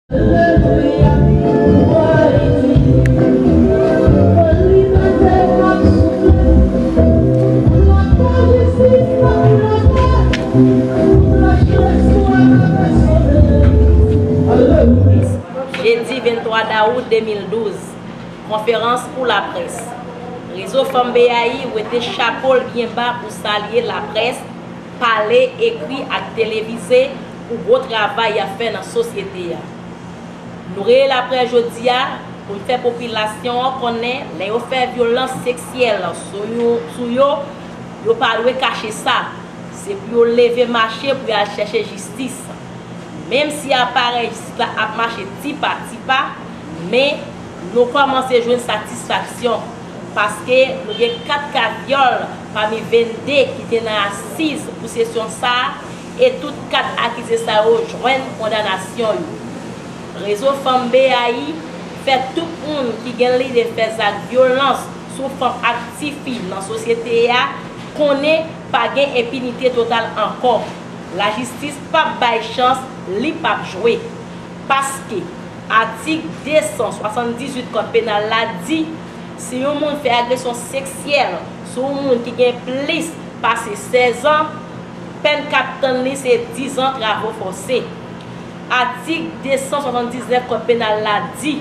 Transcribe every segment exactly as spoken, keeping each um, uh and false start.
Jedi venntwa dawout de mil douz, konferans pou laprès. Rezo Fanm B A I wete chapo l byen ba pou salye laprès, pale, ekri ak televize pou gwo travay y ap fè nan sosyete a. Nou rele laprès jodi a pou n fè popilasyon an konnen lè yo fè vyolans seksyèl sou yo, sou yo, yo pa dwe kache sa. Se pou yo leve mache pou y al chèche jistis. Menm si aparèy jistis la ap mache ti pa ti pa, men nou kòmanse jwenn satisfaksyon paske nou gen kat ka vyòl pami vennde ki te nan asiz pou sesyon sa a, e tout kat akize sa yo jwenn kondanasyon yo. Rezo Fanm B A I fè tout moun ki gen lide fè zak vyolans sou fanm ak tifi nan sosyete a konnen pa gen enpinite total ankò. Lajistis p ap bay chans, li p ap jwe. Paske atik de san swasanndizuit Kòd Penal la di, si yon moun fè agresyon seksyèl sou yon moun ki gen plis pase sèz an, pèn k ap tann li se diz an travo fòse. Atik de san swasanndiznèf Kòd Penal la di,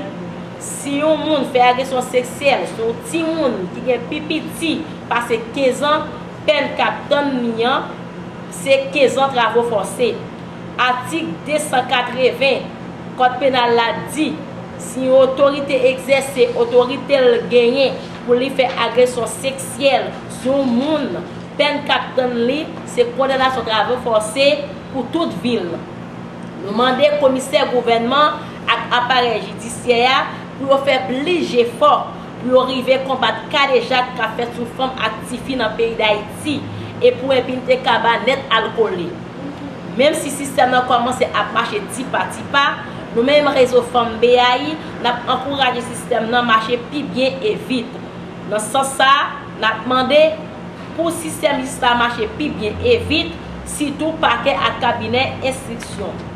si yon moun fè agresyon seksyèl sou yon timoun ki gen pi piti pase kenz an, pèn k ap tann li an se kenz an travo fòse. Atik de san katreven Kòd Penal la di, si yon otorite egzèse otorite l genyen pou li fè agresyon seksyèl sou yon moun, pèn k ap tann li se kondanasyon travo fòse pou tout vi l. Nou mande komisè gouvènman ak aparèy jidisyè a pou yo fè plis jefò pou yo rive konbat kadejak k ap fèt sou fanm ak tifi nan peyi Dayiti e pou enpinite kaba nèt al kole. Menm si sistèm nan kòmanse ap mache ti pa ti pa, nou menm Rezo Fanm B A I, n ap ankouraje sistèm nan mache pi byen e vit. Nan sans sa a, n ap mande pou sistèm jistis la mache pi byen e vit, sitou pakè ak kabinè enstriksyon.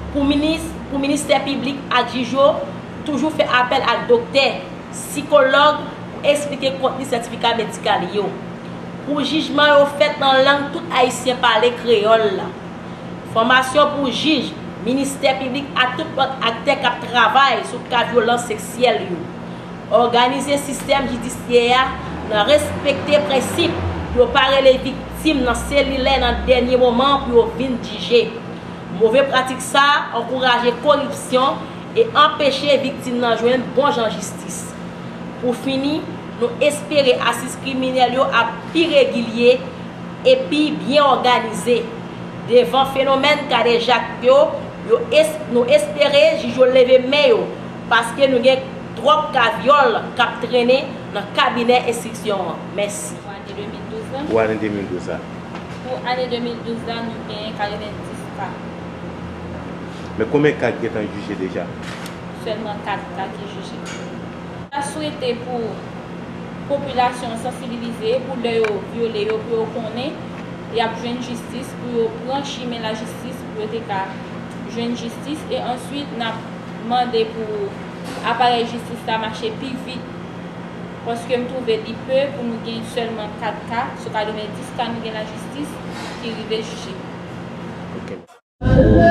Pou minis, pou ministè piblik ak jij yo, toujou fè apèl ak doktè, sikològ pou eksplike kontni sètifika medikal yo. Pou jijman yo fèt nan lang tout Ayisyen pale kreyòl la. Fòmasyon pou jij, ministè piblik ak tout lòt aktè k ap travay sou ka vyolans seksyèl yo. Òganize sistèm jidisyè a nan respekte prensip yo pa rele viktim nan selilè nan dènye moman pou yo vin jije. Move pratik sa a ankouraje koripsyon e anpeche viktim nan jwenn bon jan jistis. Pou fini, nou espere asiz kriminèl yo ap pi regilye e pi byen òganize. Devan fenomèn kadejak yo, yo es-, nou espere jij yo leve men yo, paske nou gen twòp ka vyòl k ap trennen nan kabinè enstriksyon an. Mèsi. Pou ane de mil douz la. Pou ane de mil douz la. Pou ane de mil douz la, nou genyen katrevenndis ka. Men konbyen ka ki gentan jije deja? Sèlman kat ka ki jije. Ta swete pou popilasyon an sansibilize, pou lè yo vyole yo, pou yo konnen y ap jwenn jistis, pou yo pran chimen lajistis, pou yo te ka jwenn jistis. E answit, n ap mande pou aparèy jistis la mache pi vit, paske m twouve li pe pou nou gen sèlman kat ka sou katrevenndis ka nou gen lajistis ki rive jije. Ok.